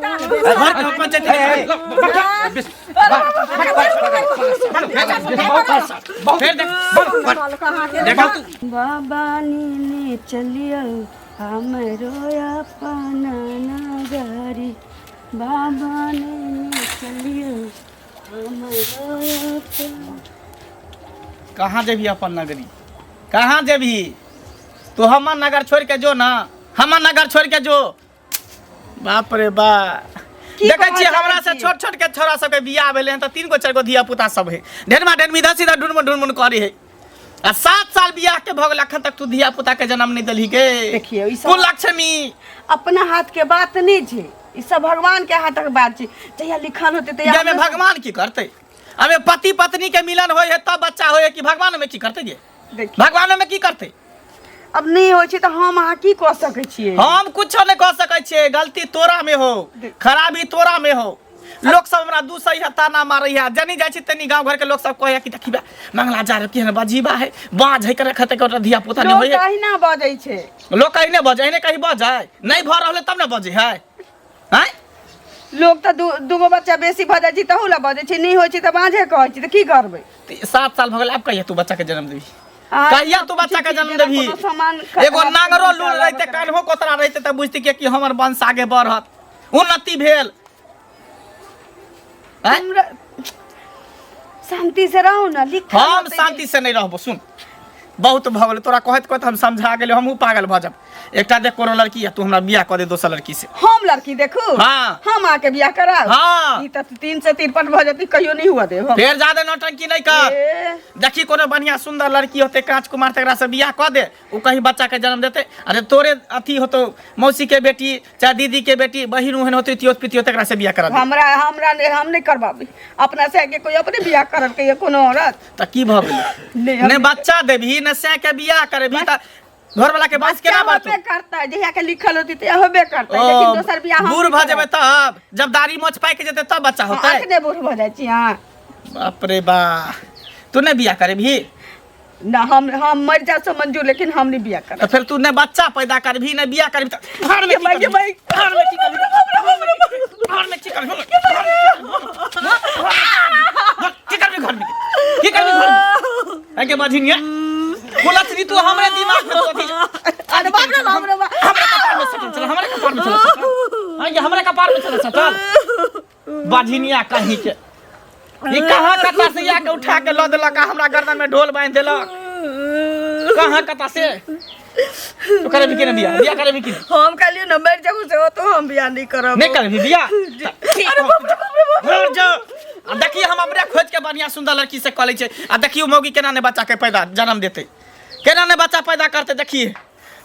घर के पंचायत फेर देख, देखा तू। बाबा नीने चलियो हमरो अपन नगरी, बाबा नीने चलियो हमरो अपन। कहाँ जेबही अपन नगरी, कहाँ जेबही तू? हमर नगर छोड़ के जो ना, हमर नगर छोड़ के जो। बाप रे बा, की देखै कहऽ छियै चाहै हमरा से छी? छोट छोट के छोरा सबके बियाह भेलै हन तऽ 3 गो 4 गो धिया पुता सब है, ढेरमा ढेरमी इधर सीधा ढुनमुन ढुनमुन करै है। आ 7 साल बियाह के भऽ गेल, अखन तक तू धिया पुता के जन्म नहि देलही गे। देखियौ, ई सब- कुल लक्ष्मी अपना हाथ के बात नहि छै, ई सब भगवान के हाथक बात छै। जहिया लिखल होतै तहिया। जाहिमे भगवान की करतै? अबे पति पत्नी के मिलन होय है तब बच्चा होय है कि भगवान में की करतै गे? देखियौ, भगवान में की करतै? अब नहि होइ छै तऽ हम अहाँ की कऽ सकै छियै? हम कुछो नहि कऽ सकै छियै। गलती तोरा में हो, खराबी तोरा में हो। लोक सब हमरा दू सही है, ताना मारै है। जनी जाइ छी तनी गांव घर के लोक सब कहै कि देखी बा मंगला जा रहे, केहन बजीबा है, बाज है करे खते के धिया पुता नहीं लोक होय। अहिना बजै छै। लोक अहिने बजै, अहिने कहीं बजै नहीं भऽ रहलै तब ने बजै है, आँय? लोक तऽ दूगो बच्चा बेसी भऽ जाइ छै तहू लए बजै छै, नहि होइ छै तऽ बाँझे कहै छै, तऽ की करबै? 7 साल भऽ गेल, आब कहिया तू बच्चा के जन्म देबही? अहाँ कहिया तू बच्चा के जन्म जेना देबही? कोनो सामान एगो नांगरो लूल रहिते, कान्हो कोतरा रहिते तऽ बुझती कि हमर वंश आगे बढ़त, उन्नति भेल, आँय? हमरा शांति से रहू ने, लिखल हम होतै। शांति से नहीं रहबो। सुन, बहुत भऽ गेलै, तोरा कहैत कहैत हम समझा गेलियै, हमहूँ पागल भऽ जाब। एकटा देख कोनो लड़की है, तू हमरा बियाह कऽ दे दोसर लड़की से। हम लड़की देखू? हाँ। हम आके बियाह कराब? हाँ। ई तऽ 3 से 53 भऽ जेतै, कहियो नहीं हुआ देब हम। फेर ज्यादा नौटंकी नहीं कर। ए, देखी कोनो बढ़िया सुंदर लड़की होते, कांच कुमार, तकरा से बियाह कऽ दे, ओ कहीं बच्चा के जन्म देते। अरे तोरे अथी होतो, मौसी के बेटी चाहे दीदी के बेटी, बहिन उहिन होते, तियोत पितियोत, तकरा से बियाह करा दे। हमरा हमरा नहीं, हम नहीं करबाबी अपना से आगे कोई अपने बियाह करल के कोनो औरत। तऽ की भऽ गेलै? नहीं, हम ने बच्चा देबही ने सै के बियाह करेबही तऽ घर वाला के बास केना बच्चा बढ़तौ? होबे करता है, जहिया के लिखल होती तहिया होबे करता है, ओ, लेकिन दोसर बियाह हम बूढ़ नहीं भऽ करब। जेबै तब, जब दाढ़ी मोछ पाकि जेतै तब बच्चा हाँ, होतै? अखने बूढ़ भऽ जाइ छी अहाँ। बाप रे बा, तू नहि बियाह करेबही? ना, हम मर जा से मंजूर, लेकिन हम नहीं बियाह करब। तऽ फेर तू ने बच्चा पैदा करबही ने बियाह करबही तऽ घर में की भाई, करबही? भाई। घर में की करबही? घर में की करबही? की करबही घर में? की करबही घर में? आगे बाझिनिया बोलत तू हमरे दिमाग में तो अथी। अरे बाप रे बाप रे बाप। हमरा कपार में सटल चल, हमरा कपार में चल सटल। हाँ, ये हमरा कपार में चल सटल। बाझिनिया कहीं के ई कहाँ कता से आके उठा के लऽ देलक आ हमरा गर्दन में ढोल बांधि देलक, कहाँ कता से। तो करे भी कि नहीं बियाह? बियाह करे भी कि नहीं? हम कहलियै ने मरि जाऊ से तो हम बियाह नहीं करब। नहीं करबी बियाह? अरे बाप रे बाप रे बाप। मर जा। आ देखिए, हम अपने खोज के बढ़िया सुंदर लड़की से कऽ लै छै आ देखियो मौगी केना ने बच्चा के पैदा जन्म देतै, केना ने बच्चा पैदा करतै। देखिए,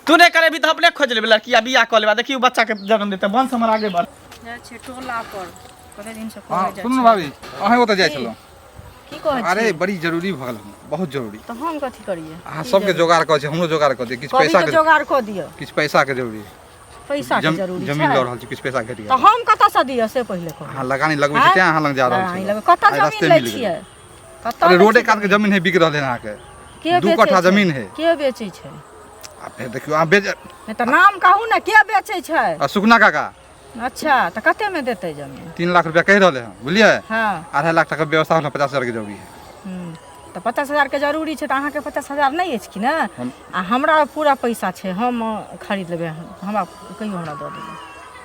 तू नहि करेबी तऽ अपने खोज लेबै लड़की आ बियाह कऽ लेबै आ देखियो बच्चा के जन्म देतै, वंश हमर आगे बढ़ जाइ छियै टोला पर, कते दिन से हाँ, कहै जाइ सुनू ने छियै। भाभी, अहें ओतऽ जाइ छलहुँ। की कहै अरे छी? बड़ी जरूरी भऽ गेल हन, बहुत जरूरी। तऽ हम कथी करियै? अहाँ की सबके जरूरी? जोगाड़ कऽ छै, हमरो जोगाड़ कऽ दिअ किछु कथी पैसा के के जोगाड़ कऽ दिअ? किछु पैसा के जरूरी। पैसा के जरूरी जमीन छै? लऽ रहल छी, किछु पैसा घटि तऽ गेल। हम कतऽसँ दिअ से पहिले कहू। अहाँ लगानी लगबै छी आँय? तें अहाँ लग जा रहल लगानी छी। लगबै। कतऽ आइ जमीन रास्ते लै मिल गेल। छियै? कतऽ अरे लै रोडे छियै कात के जमीन है, बिक रहल है अहाँके। के 2 बेचै कट्ठा छै? जमीन है। के बेचै छै? आ फेर देखियौ अहाँ बेच नहि तऽ नाम कहू ने, के बेचै छै? आ सुकना काका। अच्छा, तऽ कतेमे देतै जमीन? 3 लाख रुपया कहि रहले हन, बुझलियै? हाँ। 2.5 लाख टका व्यवस्था होल, 50,000 के जरूरी है। तऽ 50,000 के जरूरी छै तऽ अहाँके 50,000 नहि अछि कि ने? हम आ हमरा पूरा पैसा छै, हम खरीद लेबै, हमरा कहियो हमरा दऽ देबै।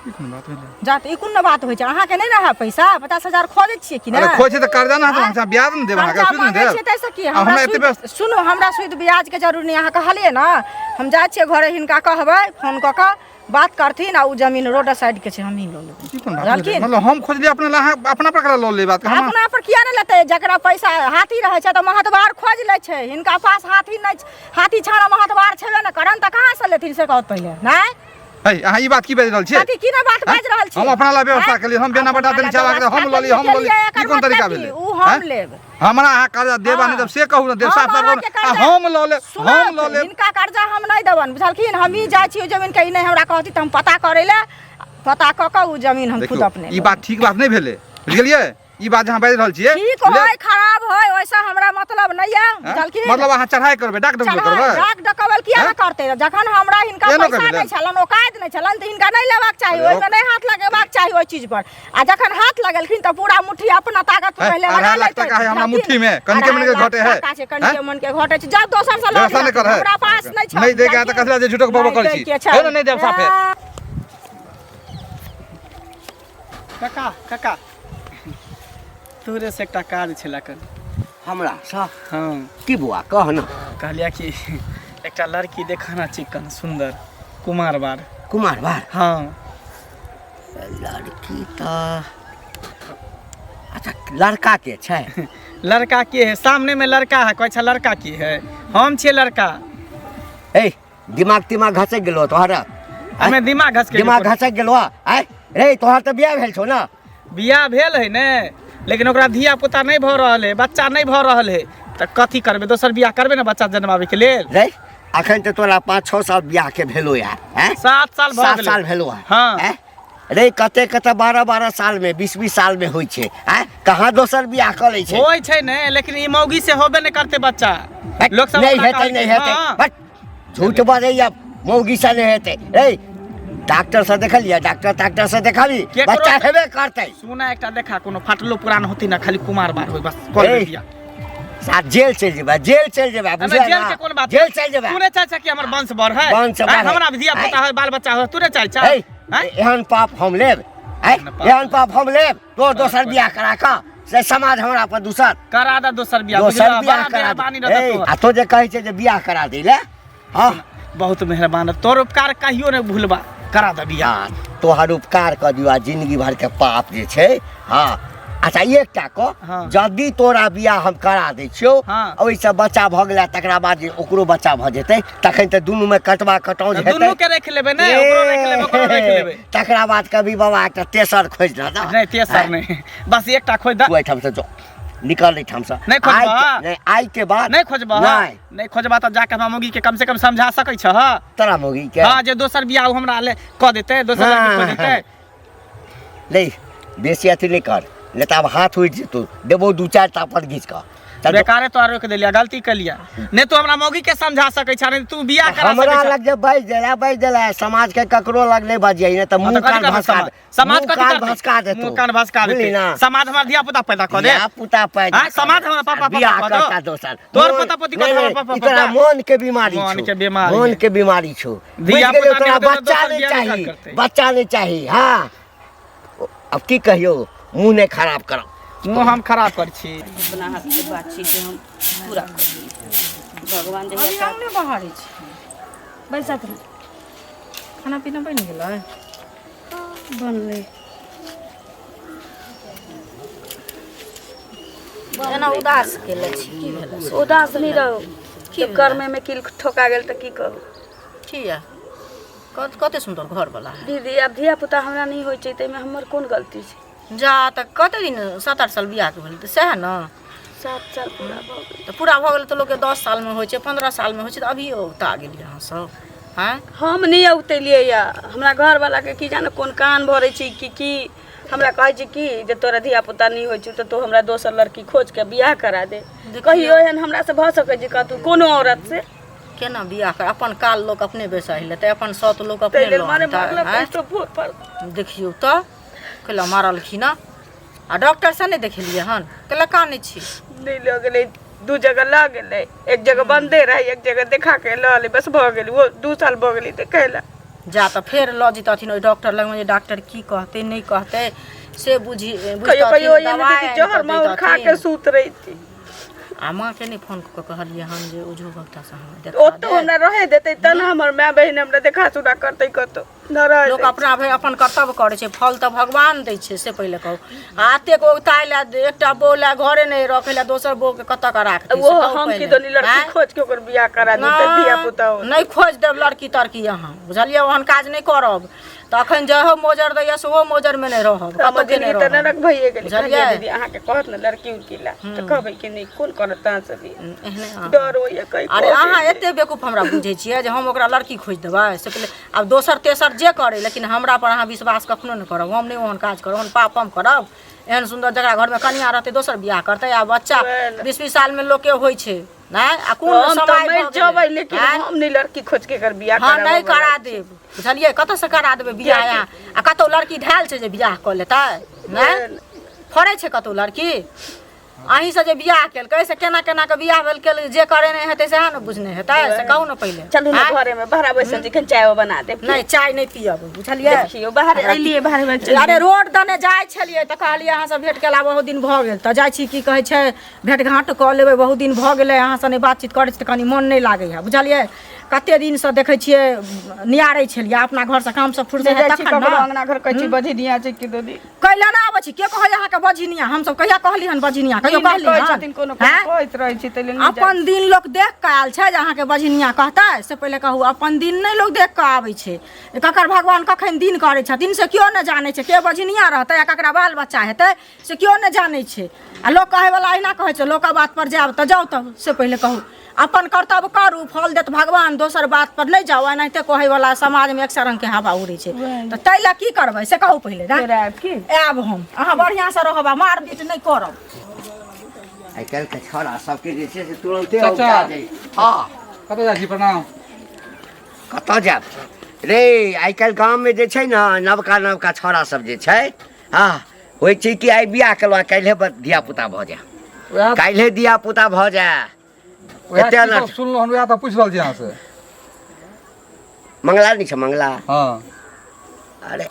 ई कोन बात भेलै? जा तऽ ई कोन ने बात होइ छै? अहाँके नहि रहए पैसा? 50,000 खोजै छियै कि ने? अरे खोज छै तऽ कर्जा ने अहाँ ब्याज ने देब अहाँके, कर्जा सूद ने मांगै देब। छियै ताहिसँ की? आ हमरा हमरा एते सूद व्यवस्था सुनू, हमरा सूद ब्याजके जरूरी नहि। अहाँ कहलियै ने, हम जाइ छियै घरे, हिनका कहबै, फोन कऽ कऽ बात करथिन आ ओ जमीन रोड साइड के छै, हमही लऽ लेबै। ई कोन बात भेलै? बुझलखिन? मतलब हम खोजलियै अपना लए, अहाँ अपना पर करा लऽ लेबै बात? हम अपना पर किया नहि लेतै? जकरा पैसा हाथी रहै छै तऽ महतबार खोजि लै छै। हिनका पास हाथी नहि छै, हाथी छाड़ा महतबार छेबे नहि करन तऽ कहाँ से लेथिन से कहत पहिले नहि। है, अहाँ ई बात की बाजि रहल छियै? कथी की ने बात बाजि रहल छी? हम अपना ला व्यवस्था आँय? केलियै, हम बेना बटा अपना देने ला छी, आब हम लऽ ली, हम लऽ ली, व्यवस्था ई कोन केलियै, तरीका एकर भेलै? मतलब की? उ हम आँय? लेब। हमरा अहाँ कर्जा देब आ नहि हाँ। देब से कहू ने, देब हम साफ साफ कहू अहाँके ने। आ कर्जा- हम लऽ लेब, सुनू, हम लऽ लेब। हिनका कर्जा हम नहि देबनि, बुझलखिन? हमही जाइ छी ओहि जमीन के, ई नहि हमरा कहती तऽ हम पता करै लए, पता कऽ कऽ ओ जमीन हम खुद देखियौ अपने ई बात ठीक बात नहि भेलै, बुझि गेलियै? ई बात जहाँ बाजि रहल छियै ठीक होय खराब होय ओइसे हमरा मतलब नहीं है आँय? बुझलखिन मतलब अहाँ चढ़ाई करबै डाक डकबेल चढ़ाइ, करबै डाक डकबेल किया आँय? ने करतै जखन हमरा हिनका एनो पैसा करबै नहि छलन औकात नहि छलन तऽ हिनका नहि लेबाक चाही अरे ओहिमे नहि हाथ लगेबाक चाही ओहि चीज पर आ जखन हाथ लगेलखिन तऽ पूरा मुट्ठी अपना ताकत है, पहिले लगा अढ़ाई लाख लेतै टका है हमरा बुझलखिन? मुट्ठी में, कनिके अढ़ाई मनिके लाख घटे है। टका छै, कनिके हैं? मनिके घटे छै जब दोसर से लऽ व्यवस्था नहि लेलखिन, कर है। हमरा पास नहि छल नहि दैके है तऽ कथी लए जे झूठोके बकबक करै नहि छी? दैके छै। हे ने, नहि देब साफे। ए, काका काका तोरे से एकटा काज छलै कन हमरा सँ हाँ की बौआ कह न कहलिया कि एकटा लड़की देखाना चिकन सुंदर कुमार बार कुमार बार हाँ लड़की तऽ अच्छा लड़का के छै लड़का के है सामने में लड़का है कहै छै लड़का की है हम छियै लड़का ए दिमाग तिमाग घसक गेलो तोहर हमे दिमाग घसके दिमाग घसक गेलो आय रे तोहर तऽ बियाह भेल छौ ने बियाह भेल है ने लेकिन ओकरा धिया पुता नहि भऽ रहल है बच्चा नहि भऽ रहल है तऽ कथी करबै दोसर बियाह करबै ने बच्चा जन्माबै के लेल रे अखन तऽ तोरा 5-6 साल बियाह के भेलो यार हैं 7 साल भऽ 7 गेलै साल भेलो है हाँ। हैं? रे कते कते 12-12 साल में 20-20 साल में होइ छै आँय कहाँ दोसर बियाह कऽ लै छै होइ छै ने लेकिन ई मौगी से होबे नहि करतै बच्चा हट, लोक सब नहि ओकरा हेतै कहलकै, नहि हेतै हाँ। हट, झूठ बजैया मौगी से नहि हेतै रे डॉक्टर से देखलियै डॉक्टर ताक्टर से देखाबी केकरो बच्चा से- हेबे करतै सुना एकटा देखा कोनो फाटलो पुरान होती ना खाली कुमार बार होई बस कॉल ए, बियाह साथ जेल चलि जेबै जेल चलि जेबै हमे बुझलियै जेल ना? के कोन बात जेल चलि जेबै तू नहि चाहै छ कि हमर वंश बढ़ है वंश बढ़े। हमरा धिया पुता है बाल बच्चा है तू नहि चाहै छ है हैं? एहन पाप हम लेब है एहन पाप। एहन पाप हम लेब तो दोसर बियाह करा कऽ से समाज हमरा पर दूसर करा दे दोसर बियाह दोसर बुझलह? बियाह बड़ा करा मेहरबानी दे रहतौ ए, तोहर। आ तो जे कहै छै जे बियाह करा दै ले हाँ बहुत मेहरबान तोर उपकार कहियो नहि भूलबा करा दे बियाह हाँ तोहर उपकार कऽ दियौ आ जिंदगी भर के पाप जे छै हाँ अच्छा एकटा कऽ हाँ। यदि तोरा बियाह हम करा दै छियौ हाँ। ओहिसँ बच्चा भऽ गेला तकरा बाद जे ओकरो बच्चा भऽ जेतै तखन तऽ दुनूमे कटवा कटौज तऽ हेतै दुनू के राखि लेबै ने ओकरो राखि लेबै ओकरो राखि लेबै तकरा बाद कभी बाबा एकटा तेसर खोजि लऽ नहि तेसर नहि बस एकटा खोजि दे तू एहिठामसँ जो निकल एहिठामसँ नहि खोजबह? नहि आइ के बाद नहि खोजबह नहि नहि खोजबह तऽ जाके हमरा मौगी के कम से कम समझा सकै छह तोरा मौगी के हाँ जे दोसर बियाह ओ हमरा ले कऽ देतै दोसर लड़की खोज देतै नहीं बेसी अथी नहीं कर नहीं तऽ आब हाथ उठि जेतौ देबौ दू चारि तापड़ घीच कऽ चल जो। बेकारे तोरा रोकि देलिया गलती केलिया नहि तू हमरा मौगी के समझा सकै छह नहि तू बियाह करा हमरा सकै छह लग जे बाजि देला बाजि देला समाज के ककरो लग नहीं बजियै नहि तऽ हाँ, मुँह तऽ कथी कान करबै भसका समाज समाज मुँह कथी कान करतै? भसका देतौ मुँह कान भसका बुझली देतै ना समाज हमर धिया पुता पैदा कऽ दे धिया पुता पैदा आँय, समाज हमरा पापा पापा बियाह कऽ दो। करता दोसर तोहर मोन- पोता पोती नहीं, कऽ नहीं, पापा ई तोरा पापा। मोन के बीमारी मोन छौ के बीमारी मोन है। के बीमारी छौ बुझि धिया गेलियौ पुता तोरा नहि हेतै तऽ बच्चा दोसर नहि बियाह नहि चाही करतै। बच्चा नहि चाही हाँ अब की कहियौ मुँह नहि खराब करब मुँह हम खराब कर छी अपना हाथके बात छी से हम पूरा करी भगवान अभी जहिया हम नहि बहारै छी बैसत खाना पीना बनि गेलै बनलै एना उदास केले छी की भेलै से? उदास नहि रहू की कर्मेमे कील ठोका गेल तऽ की कहू किया कते सुन्दर घर वाला है दीदी आब धिया पुता हमरा नहि होइ छै ताहिमे हमर कोन गलती छै जा तऽ कते दिन 7-8 साल बियाहके भेल तऽ सएह ने 7 साल पूरा भऽ गेल तऽ पूरा भऽ गेल तऽ लोकके 10 सालमे होइ छै 15 सालमे होइ छै तऽ अभियो औता गेलियै अहाँ सब आँय हम नहि औतेलियै यऽ हमरा घरवालाके की जाने कोन कान भरै छै कि की हमरा कहै छै कि जे तोरा धिया पुता नहि होइ छौ तऽ तू हमरा दोसर लड़की खोज के बियाह करा दे कहियो एहन हमरा से भऽ सकै छै कतहु कोनो औरत से केना बियाह कर अपन काल लोक अपने बेसाहि लेतै अपन सौत लोक अपने ताहि लेल लऽ मारे आनतै, मारलक आँय? तो भोर पर देखियौ तऽ कैला मारलखिन हँ आ डॉक्टर से नहि देखेलियै हन कैला कानै छी नहि लऽ गेलै दू जगह लऽ गेलै एक जगह बन्दे रहै एक जगह देखा के लऽ एलै बस भऽ गेलै ओ 2 साल भऽ गेलै देखै लए जा तऽ फेर लऽ जेतथिन ओहि डॉक्टर लगमे जे डॉक्टर की कहतै नहि कहतै से बुझि कहियो कहियो बुझतथिन एहन दवाइ दीदी आनि जहर कऽ माहुर खा के दैतथिन। सुत रही आ माँके नहि फोन कऽ कऽ कहलियै हन जे ओझो भगतासँ हमरा देखा ओतौ दे। हमरा रहे देतै तब ने हमर माय बहिन हमरा देखा सुना करतै कतौ न रहे लोक अपना भरि अपन कर्तव्य करै छै फल तऽ भगवान दै छै से पहिले कहू आ एतेक औगताइ लए एकटा बहू लए घरे नहि रखै लए दोसर बहूके कतऽ कऽ राखतै से वो कहू हम की पहिले। दोनी लड़की आँय? खोज के ओकर बियाह करा देतै धिया पुता नहि खोजि देब लड़की तड़की अहाँ बुझलियै ओहन काज नहि करब तऽ अखन जहो मोजर दैया सेहो मोजरमे नहि रहब हमर कतौ के जिंदगी नहि तऽ रहब नरक भइए गेलै। बुझलियै? कहलियै दीदी अहाँके कहत ने लड़की उड़की ला तऽ कहबै कि नहि, कोन करत अहाँ से बियाह? एहने अहाँ। डर होइए कहीं अरे कऽ अहाँ देत। एते बेवकूफ हमरा बुझै छियै जे हम ओकरा लड़की खोजि देबै? से पहिले आब दोसर तेसर जे करै, लेकिन हमरा पर अहाँ विश्वास कखनो नहि करब। हम नहि ओहन काज करब, ओहन पाप हम करब? एहन सुन्दर जकरा घरमे कनिया रहतै दोसर बियाह करतै? आ बच्चा वएह। 20-20 सालमे लोकके होइ छै नहि? आ कोन हम तऽ समय मरि भऽ गेलै? जेबै, लेकिन आँय? हम नहि लड़की खोज के एकर बियाह हँ, नहि कराबऽ करा देब, बुझलियै? कतऽसँ करा देबै बियाह? आ कतहु लड़की धयल छै जे बियाह कऽ लेतै? नहि फड़ै छै कतहु लड़की। अहीँसँ जे बियाह केलकै से केना केना के बियाह भेल केल जे करे नहि हेतै सएह ने बुझने हेतै, से कहू ने पहिले। चलू ने आँय? घरे में बाहर बैसल छी, कनि चाय बना देब। नहि, चाय नहि पियब, बुझलियै? देखियौ, बाहर एलियै, बाहर में चलि। अरे रोड दने जाइ छलियै तऽ कहलियै अहाँसँ भेंट केला बहुत दिन भऽ गेल, तऽ जाइ छी, की कहै छै, भेंट घाँट कऽ लेबै। बहुत दिन भऽ गेलै अहाँसँ नहि बातचीत करै छी, तऽ कनि मोन नहि लागै है, बुझलियै? कते दिनसँ देखै छियै, नियारै छलियै। अपना घरसँ कामसँ फुर्सत जाइ हैत छी तखन ककरो ने। अंगना घर कहै छी बजी दिया छै कि दीदी। कैला ना आबै छी? के कहै अहाँके बजनिया? हमसब कहिया कहली हन बजनिया? कहियो ई नहि कहली कहै हन? छथिन कोनो कोनो हैं? कहैत रहै छी ताहि लेल नहि जाइ। अपन दिन लोक देख कऽ आयल छै जे अहाँके बजनिया कहतै? से पहिले कहू। अपन दिन नहि लोक देख कऽ आबै छै। ककर भगवान कखन दिन करै छथिन से केओ नहि जानै छै। के बजनिया रहतै आ ककरा बाल बच्चा हेतै से केओ नहि जानै छै। आ लोक कहैवला अहिना कहै छै, लोकक बात पर जायब तऽ जाउ। तब से पहिले कहू, अपन कर्तव्य करू, फल देत भगवान, दोसर बात पर नहि जाउ। एनाहिते कहैवला समाजमे एक सए रंगके हवा उड़ै छै, तऽ ताहि लए की करबै से कहू पहिले ने। फेर आयब की? आयब हम। अहाँ बढ़िआँसँ रहब आ मारपीट नहि करब। आइ काल्हिके छौड़ा सबके जे छै से तुरन्ते चाचा। औंटा जाइ। हँ। कतऽ जाइ छी? प्रणाम। कतऽ जायब रे? आइ काल्हि गाममे जे छै ने नवका नवका छौड़ा सब जे छै, हँ, होइ छै कि आइ बियाह केलहुँ आ काल्हिए धिया पुता भऽ जाय। वएह। काल्हिए धिया पुता भऽ जाय। वएह। एते की ने सब सुनलहुँ हन, वएह तऽ पूछि रहल छी अहाँ से। मंगला नहि छै मंगला? हँ। अरे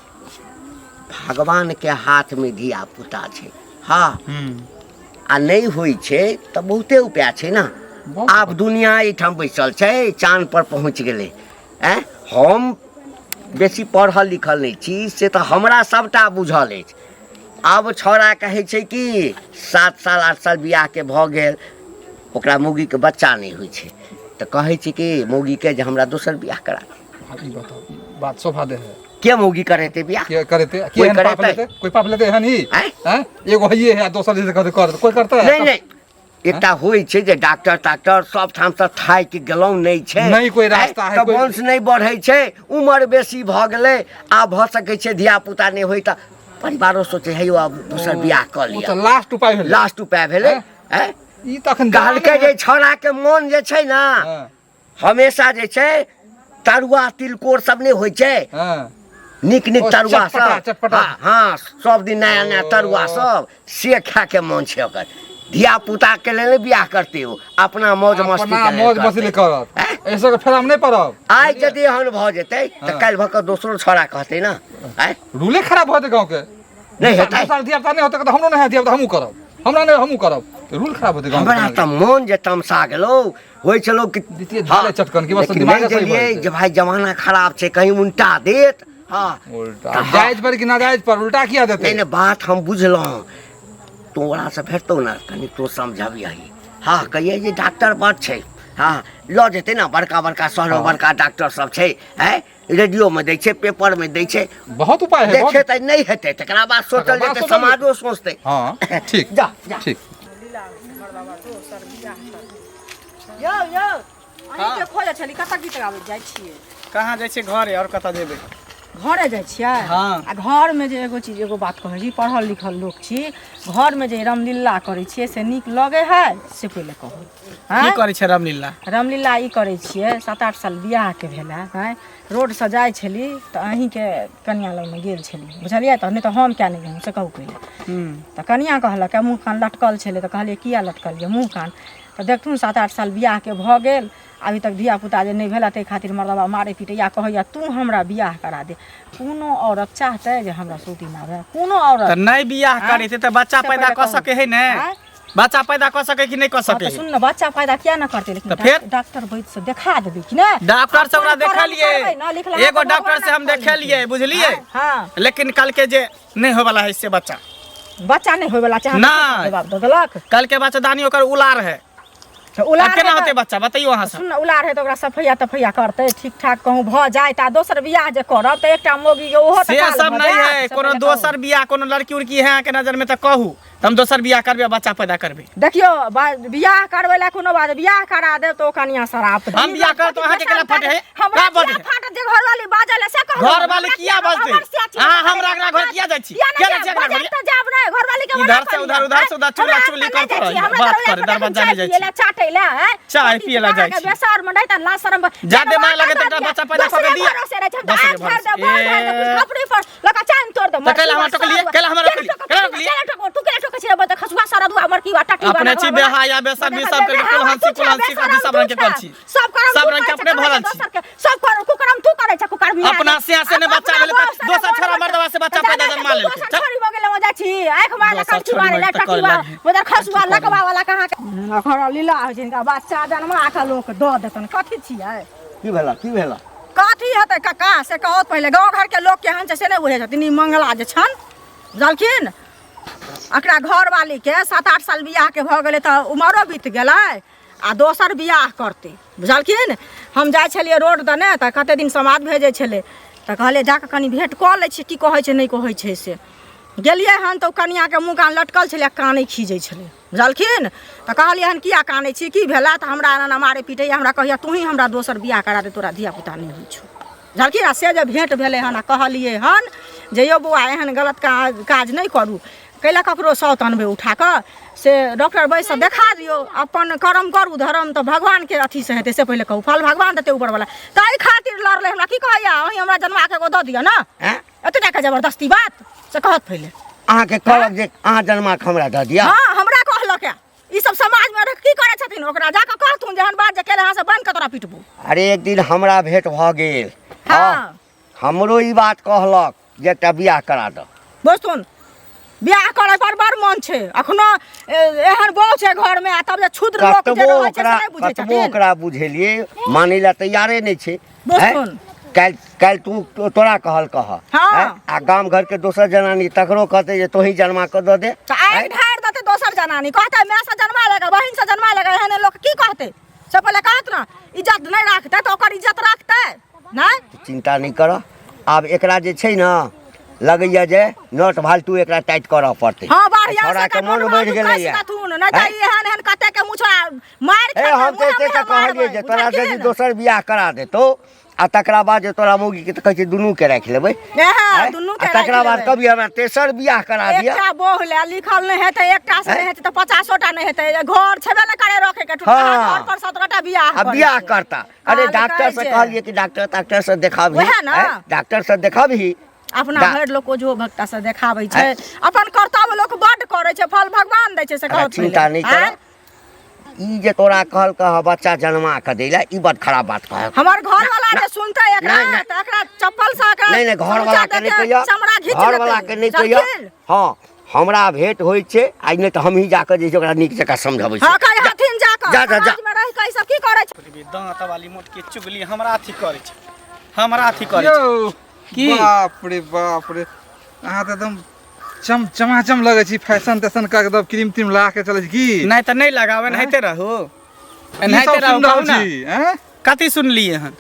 भगवान के हाथ में धिया पुता छै। हँ। आ नहि होइ छै तऽ बहुते उपाय छै ने। बहुत। आब दुनिया एहिठाम बैसल छै, चाँद पर पहुँच गेलै। आँय, हम बेसी पढ़ल लिखल नहि छी, से तऽ हमरा सभटा बुझल अछि। आब छौड़ा कहै छै कि 7 साल 8 साल बियाहके भऽ गेल, ओकरा मौगीके बच्चा नहि होइ छै, तऽ कहै छै कि मौगीके जे हमरा दोसर बियाह करा दे। आब ई बताउ, ई बात शोभा दे है? के मौगी करेतै बियाह? के करेते? के कोइ एहन पाप करेतै? लेते? कोई पाप लेते एहन ही? आँय? आँय? एगो हइए है आ दोसर जे कहते कर, कोई करता है? नहि नहि, एकटा होइ छै जे डॉक्टर ताक्टर सब ठामसँ थाकि गेलहुँ, नहि छै। नहि कोइ रास्ता है, तऽ कोइ- वंश नहि बढ़ै छै, उमर बेसी भऽ गेलै, आब भऽ सकै छै धिया पुता नहि होइ, तऽ परिवारो सोचै है यौ आब दोसर बियाह कऽ ओ लिअ। तऽ लास्ट उपाय भेलै। लास्ट उपाय भेलै। हैं? आँय? ई तऽ अखन कहलकै जे छौड़ाके मोन जे छै ने हँ, हमेशा जे छै तरुआ तिलकोर सब नहि होइ छै, हँ, नीक नीक ओ, तरुआ चटपटा, सब। चटपटा। हँ हँ, सब दिन नया नया तरुआ ओ। सब से खाय के मन छै ओकर। धिया पुता के लेल नहि बियाह करतै ओ, अपना मौज मस्ती अपना के लेल मौज मस्ती करतै। करत। आँय? एहि सबके फेरामे नहि पड़ब। आइ यदि एहन भऽ जेतै तऽ काल्हि भऽ कऽ दोसरो छौड़ा कहतै ने। आँय? रूले खराब भऽ जेतै गाँवके। नहि हेतै। 2 साल धिया पुता नहि होतै तऽ हमरो नहि हैत धिया पुता, हमहूँ करब, हमरा नहि, हमहूँ करब, रूल खराब होतै गाँवके। हमरा तऽ मोन जे तमसा गेलौ, होइ छलौ कि दितियै झोले चटकन कि बस लेकिन दिमागे नहि सही भऽ देलियै जेतै। जे भाई जमाना खराब छै, कहीं उल्टा देत। हँ। उल्टा जायज पर कि नाजायज पर उल्टा किया देतै? नहि नहि, बात हम बुझलहुँ। तोरासँ भेटतौ ने कनि, तू समझबियही। हँ, कहियै जे डॉक्टर बड़ छै। हँ, लऽ जेतै ने बड़का बड़का शहरमे, बड़का डॉक्टर सब छै। आँय, रेडियोमे दै छै, पेपरमे दै छै। बहुत उपाय है, बहुत। देखे तऽ नहि हेतै तकरा बाद सोचल तकरा बाद जेतै। सोचल। समाजो सोचतै। हँ, ठीक। जा जा। ठीक। यौ यौ, अहीँके खोजै छली। कतऽ गीत गाबै जाइ छियै? कहाँ जाइ छियै? घरे, आओर कतऽ जेबै? घरे जाइ छियै? हँ। आ घरमे जे एगो चीज, एगो बात कहै छी, पढ़ल लिखल लोक छी, घरमे जे रामलीला करै छियै से नीक लगै है से पहिले कहू। की आँय? करै छै रामलीला? रामलीला ई करै छियै, 7-8 साल बियाहके भेल है। रोडसँ जाइ छली तऽ अहीँके कनिया लगमे गेल छली, बुझलियै? तऽ नहि तऽ हम किया नहि गेलहुँ से कहू पहिले। तऽ कनिया कहलक, मुँह कान लटकल छलै, तऽ कहलियै किया लटकल यऽ मुँह कान? तऽ देखथुन, 7-8 साल बियाहके भऽ गेल, अभी तक धिया पुता जे नहि भेल, ताहि खातिर मर्दबा मारै पीटैया, कहैया तू हमरा बियाह करा दे। कोनो औरत चाहतै जे हमरा सौतीन आबै? कोनो औरत तऽ नहि बियाह आँय? करेतै तऽ बच्चा से पैदा पहिले कऽ कहू। सकै है ने? आँय? बच्चा पैदा कऽ सकै कि नहि कऽ हँ, सकै तऽ है? सुन ने, बच्चा पैदा किया ने करतै, लेकिन तऽ फेर? डॉक्टर वैद्य से देखा देबै कि नहि? डॉक्टर से ओकरा अपन कर्म देखलियै। करबै ने, लिखलाहा एगो तऽ डॉक्टर से हम भगवान देखलियै, बुझलियै? हँ। लेकिन कल के जे नहि होयवला है से बच्चा। बच्चा नहि होयवला छै? नहि। जवाब दऽ देलक। कल के बच्चादानी ओकर उलार है। उलार आब केना हेतै- होतै बच्चा बतैयौ अहाँ सब सुन उलार है तऽ ओकरा सफैया तफैया करतै ठीक ठाक कहूँ भऽ जाय तऽ दोसर बियाह जे करब तऽ एकटा मौगी के ओहो तऽ से काल सब भऽ नहीं जायत, है से कोनो पहिले कहू। दोसर बियाह कोनो लड़की उड़की है अहाँके नजर में तऽ कहू तऽ हम दोसर बियाह करबै आ बच्चा पैदा करबै देखियौ बियाह करबै लए कोनो बात बियाह करा देब तऽ ओ कनिया शराप देत। हम बियाह करब तऽ अहाँके केना फटे है? हमरा का फटे किया है? फाटत जे घरवाली बाजल है से कहू घरवाली किया बजतै? अहाँ हमरा अंगना घर किया जाइ छी? किया जाइ छी अंगना घर? तऽ जाब नहि घरवाली के इधर से उधर, उधर से उधर, चुगला चुगली करते रहिए, बात करे, दरवाजा नहि जाइ छी। चाटै लए हैं? चाय पियै लए जाइ छी। बेसर में नहि तऽ लाज शरम जादे माय लगे तऽ एकटा बच्चा पैदा कऽ के दिअ। दोसरे दोसरे भरोसे। ए। खपड़ी पर लका चाइन तोड़ दे तऽ कैला हमरा टोकलियै? कैला हमरा रोकलियै? कैला रोकलियै? तू केला टोकै छी रे बता खसुआ सरदुआ मरकी वा टटी अपने छी बेहाया बेसर भी सब करके कुलहंसी कुलहंसी कथी सब रंग के कर छी सब करम सब तू रंग के करै अपने छै, भरल छी दोसर के सब कर कुकरम तू करै छै कुकरम अपना से से ने बच्चा भेलै तऽ दोसर छोरा मर्दवा से बच्चा पैदा जन्मा लेलकै दोसर छोरी भऽ गेलै मजा छी आँख मारला दोसर कंठी छोरी मारे मरि तऽ टटी करे वा लागी। उधर खसुआ लकवा वाला कहाँ के घर लीला होइ छै हिनका बच्चा जन्मा के लोक दऽ देतन कथी छियै की भेला की भेला कथी हेतै काका से कहत पहिले गाँव घरके लोक केहन छै से नहि बुझै छथिन ई मंगला जे छनि बुझलखिन एकरा घरवालीके 7-8 साल बियाहके भऽ गेलै तऽ उमरो बीत गेलै आ दोसर बियाह करतै बुझलखिन। हम जाइ छलियै रोड दने तऽ कते दिन समाज भेजै छलै तऽ कहलियै जाकऽ कनि भेँट कऽ लै छियै की कहै छै नहि कहै छै से गेलियै हन तऽ ओ कनिआँके मुँह कान लटकल छलै आ कानै खीजै छलै बुझलखिन। तऽ कहलियै हन किया कानै छी की भेला तऽ हमरा एना एना मारै पीटैए हमरा कहैए तोही हमरा दोसर बियाह करा दे तोरा धियापुता नहि होइ छौ बुझलखिन। आ से जे भेँट भेलै हन आ कहलियै हन जे यौ बौआ एहन गलत काज नहि करू कैला ककरो सौत अनबै उठा कऽ से डॉक्टर वैद्यसँ देखा दियौ अपन कर्म करू धर्म तऽ भगवानके अथीसँ हेतै से पहिले कहू फल भगवान देतै ऊपरवला ताहि खातिर लड़लै हमरा की कहैया अहीं हमरा जन्मा के एगो दऽ दिअ ने एते टाके जबरदस्ती बात से कहत पहिले अहाँके कहलक जे अहाँ जन्मा के हमरा दऽ दिअ। हाँ हमरा कहलक ई सब समाज में रह की करै छथिन ओकरा जाकऽ कहथुन जे एहन बात जे केले अहाँ से बान्हि कऽ तोरा पिटबू। अरे एक दिन हमरा भेंट भऽ गेल। हाँ हमरो ई बात कहलक जे एकटा बियाह करा दऽ। बुझथुन बियाह करै पर बड़ मन छै अखनो एहन बहु छै घर में आ तब जे क्षुद्र लोक जे कतबो रहै छै से ओकरा नहि बुझै कतबो छथिन। ओकरा बुझेलियै मानै लए तैयारे नहि छै। बुझथुन। काल्हि काल्हि तू तोरा कहल कह हाँ। आ गाम घर के दोसर जनानी तकरो कहते जे तोही जन्मा कऽ दऽ दे। तऽ आगि ढारि देतै दोसर जनानी कहतै माय से जन्मा लेगा बहिन से जन्मा लेगा एहन लोक की कहतै से पहिले कहत ने इज्जत नहि राखतै तऽ ओकर इज्जत राखतै नहि। चिंता नहि कर आब एकरा जे छै ने लगैया जे नट फालतू एकरा टाइट करऽ पड़तै। हाँ बढ़िया से छोड़ा के एकरा मन नोट बढ़ि फालतू गेलैया। कहि देथुन, नहि तऽ ई एहन एहन कते के मुछा मारि ए खेतै, हम तऽ मुँहे एते मुँहे तऽ कहलियै मारबै, जे तोरा बुझलखिन यदि ने? दोसर बियाह करा देतौ आ तकरा बाद जे तोरा मौगी के तऽ कहै छै दुनू के राखि लेबै। एहे, दुनू के आ तकरा राखि बाद लेबै। कभी हमरा तेसर बियाह करा दिअ। एकटा बहु लए लिखल नहि हेतै एकटा से नहि हेतै तऽ 50टा नहि हेतै घर छेबे नहि करे रखे के टुटका हाँ। घर पर 17टा बियाह आ करै बियाह छै। करता। अरे हाँ, डॉक्टर कहै से छै। कहलियै कि डॉक्टर ताक्टर से देखाबही ओएह ने। डॉक्टर से देखाबही। अपना भरि लोक ओझो भक्ता से देखाबै छै अपन कर्तव्य लोक बड्ड करै छै फल भगवान दै छै से अरे कहत चिंता नहि कर ई जे तोरा कहल कह बच्चा जन्मा के दै ला ई बड खराब बात कहल। हमर घर वाला जे सुनतै एकरा नहीं, नहीं। तऽ एकरा चप्पल से एकरा नहीं नहीं घर वाला के नहीं समूचा कहिया चमड़ा घीच घर वाला लेतै। के नहीं कहिया। बुझलखिन? हाँ हमरा भेंट होइ छै आइ नहि तऽ हमही जाकऽ जे छै ओकरा नीक जकाँ समझबै हाँ कहि हथिन जाकऽ जा, जा, जा। समाज में रहि कऽ ई सब की करै छै। दाँत वाली मोटकी चुगली हमरा अथी करै छै हमरा अथी करै छै। यौ की? बाप रे बाप रे अहाँ तऽ एकदम चम चमाचम लगै छी फैशन तैशन कऽ के एकदम क्रीम त्रीम लगा के चलै छी की? नहि तऽ नहि लगाब एनाहिते रहू की एनाहिते सब रहू सुनि रहल कहू ने छी हैं? कथी सुनलियै हन?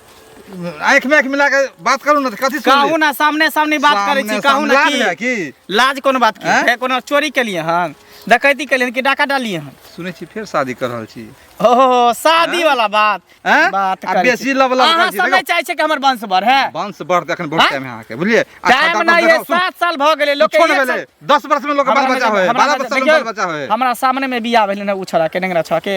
आँखि में आँखि मिला के बात करू ने तऽ कथी सुनलियै? कहू ना सामने सामने बात करै छी सामने कहू सामने ना लाज की है की? लाज कोनो बात की हैं? है कोनो चोरी केलियै हन डकैती केलियै हन कि डाका डालियै हन? सुनै छी फेर शादी कर रहल छी। ओहो शादी वाला बात हैं? बात आ करै बेसी छी। लब लब अहाँ करै छी, सब देखो। नहि चाहै छै कि हमर वंश बढ़े? वंश बढ़तै एखन बहुत हैं? टाइम है अहाँके बुझलियै? अच्छा, टाइम डॉक्टर नहि है देखाउ, सुन। 7 साल भऽ गेलै लोक कुछो नहि भेलै 10 वर्ष में लोक के बाल बच्चा होय 12 वर्ष में बाल बच्चा होय। हमरा सामने में बियाह भेलै ने उ छोड़ा के नेंगरा छोड़ा के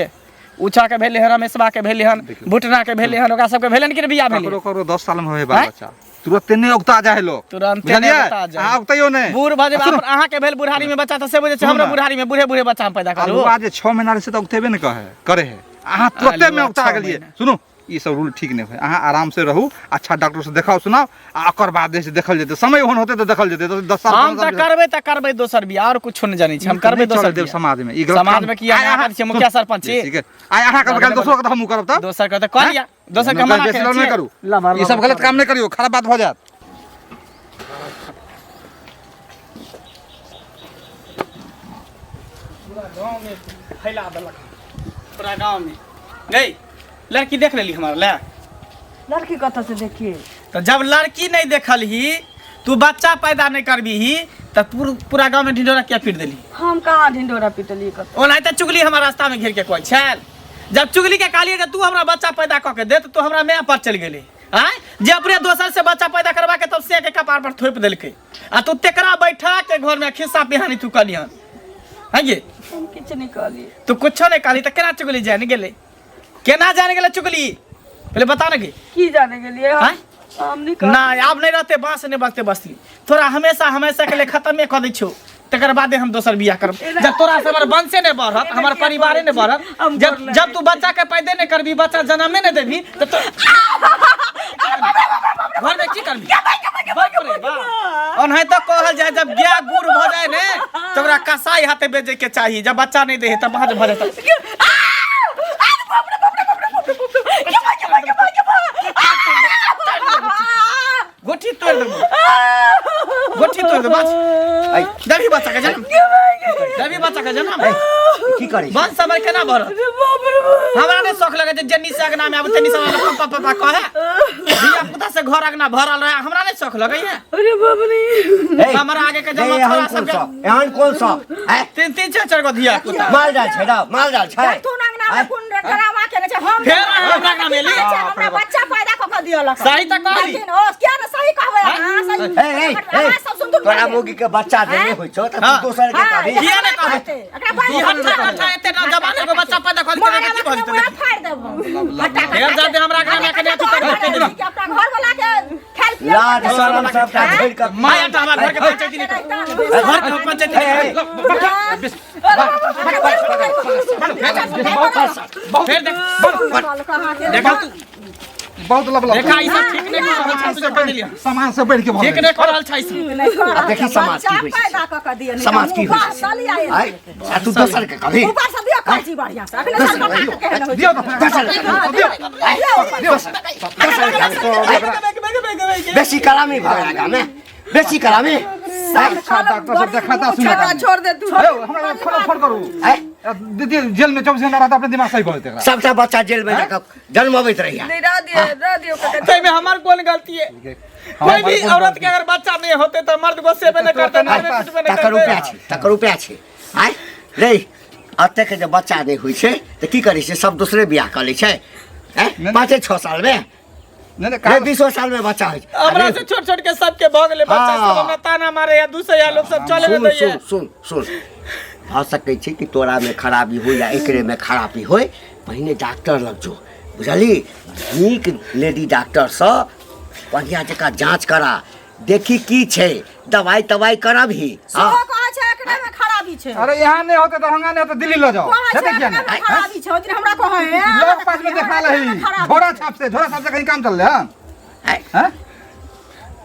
उछा के भेलै हन रमेशबा के भेलै हन भुटना के भेलै हन ओकरा सबके भेलै कि बियाह भेलै? ककरो ककरो 10 साल में होय बाल हैं? बच्चा तुरंते नहि उगता जाए लोग तुरंते नहि बुझलियै? उगता जाए। अहाँ उगतैयो नहि। बूढ़ भऽ जेबै सुनू। अहाँ के भेल बुढ़ारी में बच्चा तऽ से बुझै छै सुनू हमरो ने। बुढ़ारी में बूढ़े बूढ़े बच्चा हम पैदा करू। अलुआ जे 6 महीना रहै छै तऽ उगतेबे नहि कहै करे है अहाँ तुरंते में अलुआ उगता छओ गेलियै। महीना। सुनू ई सब रूल ठीक नहि होय अहाँ आराम से रहू अच्छा डॉक्टर से देखाउ सुनाउ आ ओकर बाद जे छै देखल जेतै समय ओहन होतै तऽ देखल जेतै 10 साल हम 15 तऽ साल करबै तऽ करबै दोसर बियाह और कुछो नहि जानै छी हम ई तऽ करबै नहि चलै दोसर देब बियाह। समाज में ई गलत समाज काम- में किया आइ अहाँ अहाँ छियै मुखिया सरपंच छी? ठीक है आइ अहाँ करबै काल्हि दोसरो के तऽ हमहूँ करब तब दोसर के तऽ कऽ लिअ दोसर के मना बेसी केने लड़ नहि छियै। करू लबर ई सब लबर गलत काम नहि करियौ खराब बात भऽ जायत। पूरा गाँव में फैला देलक पूरा गाँव में। गई लड़की देख लेली हमारा ले। लड़की कतऽ से देखिए? तो जब लड़की नहीं देखल ही, तू बच्चा पैदा नहीं करबी ही, तो पूरा गांव में ढिंढोरा किया पीट देली? हम कहाँ ढिंढोरा पिटलिए कतऽ? ओनाहिते चुगली हमारा रास्ता में घेर के कोई छल। जब चुगली के कहलिए कि तू हमरा बच्चा पैदा कऽ के दे, तो तू हमरा माय पर चलि गेली। आँय, जे अपने दोसर से बच्चा पैदा करवा के तब से के कपार पर थोपि देलकै, आ तू तेकरा बैठा के घर में खिस्सा पिहानी तू कहलिहन है ये? हम किछु नहि कहलिए। तू कुछो नहीं कहली तऽ केना चुगली जानि गेलै? केना जानि गेलै चुगली, पहिले बता ने। की जाने गेलिए हम? आँय? हम नहि कहलिए। ना, आब नहीं रहते बांस, नहीं बचते बस्ती। तोरा हमेशा हमेशा के लिए खत्मे कऽ दै छियौ, तकर बादे हम दोसर बियाह करब। जब तोरा से हमर वंशे नहीं बढ़त, हमर परिवारे नहीं बढ़त, हम जब गोर जब तू बच्चा के पैदे नहीं करबी, बच्चा जनमे नहीं देबी, तो तो घर में की करबी? बाप रे बाप। ओनाहिते कहल जाय, जब गाय गुड़ भऽ जाय ने, तऽ ओकरा कसाई हाथे बेचे के चाही। जब बच्चा नहीं दे तब बाँझ भऽ जाय। गोटी तोड़ देबो, गोटी तोड़ देबो। बस देबी बच्चा के जन्म, देबी बच्चा के जन्म। की करै छी? वंश हमर केना बढ़त? हमरा नहि शौक लगै छै जेन्नी से अगना में आब तेन्नी से पापा पापा कहे, धिया पुता से घर अगना भरल रहे, हमरा नहि शौक लगैया। अरे बाप रे! ए, हमरा आगे के ए, जन्म एहन छोरा कोन सबके सब, एहन कोन सब आँय? तीन तीन चार चार गो धिया पुता। माल जाल छै ना, माल जाल छै। तू अंगना में कोन ड्रामा केने छै? हम फेर अहाँ हमरा अंगना में एली? हमरा बच्चा पैदा कऽ के दियलक। सही तऽ कहली। लेकिन ओ किया ने सही कहबै अहाँ? सही। ए, ए, ए, अहाँ सब सुनतुन। तोरा मौगी के बच्चा देने होइ छौ तऽ तू दोसर के हाँ, कहबी? किया नहि कहबै? एकरा बाइक ई हट्ठा कट्ठा एते ना जवान एगो बच्चा पैदा कऽ देलकै, की भऽ जेतै? फाड़ि देब हम। हट्टा फेर जादे हमरा अंगना में कने अथी कर देलकै। अपना घर वाला के खेल पियल। लाज शरम सबटा झेल कऽ माय आटा हमरा घर के पंचायती नहीं कर, घर के पंचायती नहीं कर। फेर देख, देखा तू। बहुत लब लब। देखा, ई सब ठीक नहीं कर रहल छै, तू सब कह देलियै। सामान सब बढ़ि के भऽ ठीक गेलै। नहीं कर रहल छै ई सब। आब देखी समाज की होइ छै। पैदा कऽ के दिअ, समाज की होइ छै। आँय, आ तू दोसर के कहबी? ऊपर से दिअ कर्जी बढ़िया से। अखने दोसर सरपटा के के केहन होइ छै। दियौ तऽ। दोसर के हाँ, दियौ। दियौ। दोसर के कहबी? बेसी कलामी भऽ गेला गाममे, बेसी कलामी। आँय, अच्छा डॉक्टर सब देखाता सुनाता। छोड़ दे तू। यौ, हमरा फोन फोन करू। आँय, दीदी, जेल में 24 घंटा रहता, अपने दिमाग सही भऽ जेतै एकरा। सबटा बच्चा जेल में जाकऽ जन्मबैत रहिया। नहीं, रह दियो, रह दियो काका। ताहिमे हमर कोन गलती है? कोई भी औरत के अगर बच्चा नहीं होते तो मर्द गुस्से में नहीं करते, मारबे पीटबे नहीं तकर उपाय करते। छै, तकर उपाय छै। आँय रे, एतेक जे बच्चा नहि होइ छै तऽ की करै छै? सब दोसरे बियाह कऽ लै छै। आँय, नहि। 5-6 सालमे नहि नहि रे, काज 20 सालमे बच्चा होइ छै। हमरा अरे, से छोट छोट के सबके भऽ गेलै बच्चा। हाँ। सब हमरा ताना मारे या दूसरे या लोग सब चले सुन दैया। सुन सुन सुन, भऽ सकै छै कि तोरामे खराबी होइ या एकरेमे खराबी होइ। पहिने डॉक्टर लग जो, बुझलही? नीक लेडी डॉक्टरसँ बढ़िआँ जकाँ जाँच करा, देखी की छै, दवाइ तवाइ करबही। सेहो हँ। कहै छै एकरे में खराबी छै। अरे, यहाँ नहीं होते, दरभंगा नहीं होते, दिल्ली ल जाओ। कहै छै हेतै किया एकरे नहीं? में खराबी छै। ओहि दिन हमरा कहै है लग पास में देखा रही झोरा छाप से, झोरा छाप से कहीं काम चल रहा है? आँय, हैं?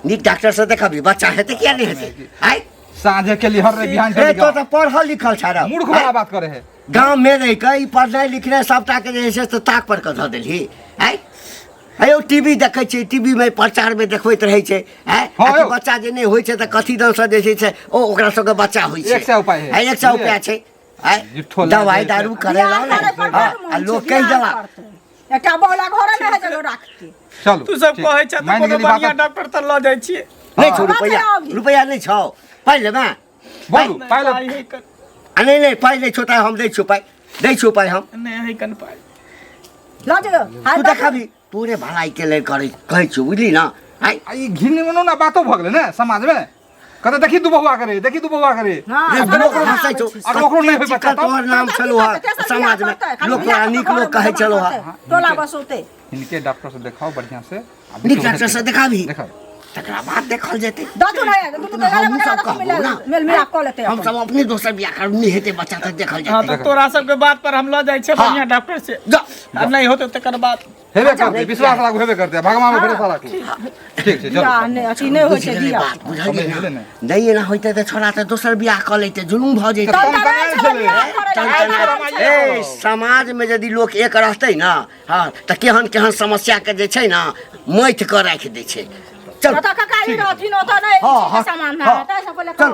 नीक डॉक्टरसँ देखबही, बच्चा हेतै, किया नहि हेतै? आँय। साँझे के लिए हर रे बिहान ए चली तो तऽ पढ़ल लिखल छ र। मूर्ख वाला बात करे है। गाँव में रहि कऽ ई पढ़नाइ लिखनाइ सबटा के जे छै से ताक पर कऽ धऽ देलही। आँय हे यौ, टीवी देखै छियै, टीवी में प्रचार में देखबैत रहै छै। आँय, हँ आ कि यौ। बच्चा जे नहि होइ छै तऽ कथी दनसँ जे छै से ओ ओकरा सबके बच्चा होइ छै। 100 उपाय है। आँय, 100 उपाय छै। आँय, झूठो दवाइ लाज दारू छै। करेला बियाह ने। करे पर हँ, बड़ आ मोन लोक छै, कहि बियाह देला करतै। एकटा बौला घरे मे है जगह राखते। चलू, तू सब ठीक। कहै छ तऽ मानि कोनो गेली बात। बढ़िया डॉक्टर तऽ लऽ जाइ छियै। नहि छौ बात रुपैआ? है। रुपैआ नहि छौ? पाइ लेबै? बोलू, पाइ ले। पाइ है कन। आ नहि नहि, पाइ नहि छौ तऽ हम दै छियौ पाइ, दै छियौ पाइ हम। नहि है कन पाइ। लऽ जइयौ। तू देखाबी, तोरे भलाई के लेल करै कहै छियौ, बुझली ना? आँय। आ ई घिन ना बातो भऽ गेलै ने समाज में, कहते देखी दू बहुआ करे, देखी दू बहुआ करे। हँ, रे, समाज लोक में हँसै छौ। अगर ओकरो नहि होइ बच्चा चिकन तब? तोहर नाम छलौ हँ समाज में, लोक तोरा नीक लोक कहै छलौ हँ। टोला बसौते। हिनके डॉक्टर से देखाओ बढ़िया से आ नीक डॉक्टर से देखाबी। देखाओ। तकरा बाद देखल जेतै। दथुन है दुनू के गला हमहूँ में सब गला कहबौ ना। मेल मिलाप कऽ लेतै। हम सब अपने दोसर बियाह करब, नहि हेतै बच्चा तऽ देखल हँ, जेतै। तऽ तोरा सबके बात पर हम लऽ जाइ छियै हाँ। बढ़िया डॉक्टर से। जा। आ नहि होतै तकर बाद। हेबे करतै, विश्वास राखू, हेबे करतै, भगवान में भरोसा राखू। ठीक छै, चलू। बियाह नहि अथी नहि होइ बुझि छै गेलै बियाह। बात बुझलियै समझि गेलै ने? ने? नहि एना होइतै तऽ छोड़ा तऽ दोसर बियाह कऽ लैतै, जुलुम भऽ जैतै। तन तनायल छलै। तन तनायल। ए, समाज में यदि लोक एक रहतै ना, हँ, तऽ केहन केहन समस्या के जे छै ना मथि कऽ राखि दै छै। चल। ओतऽ कका ई रहथिन, ओतऽ नहि हँ, हँ, सामान हँ। ताहि सब पहिले चल।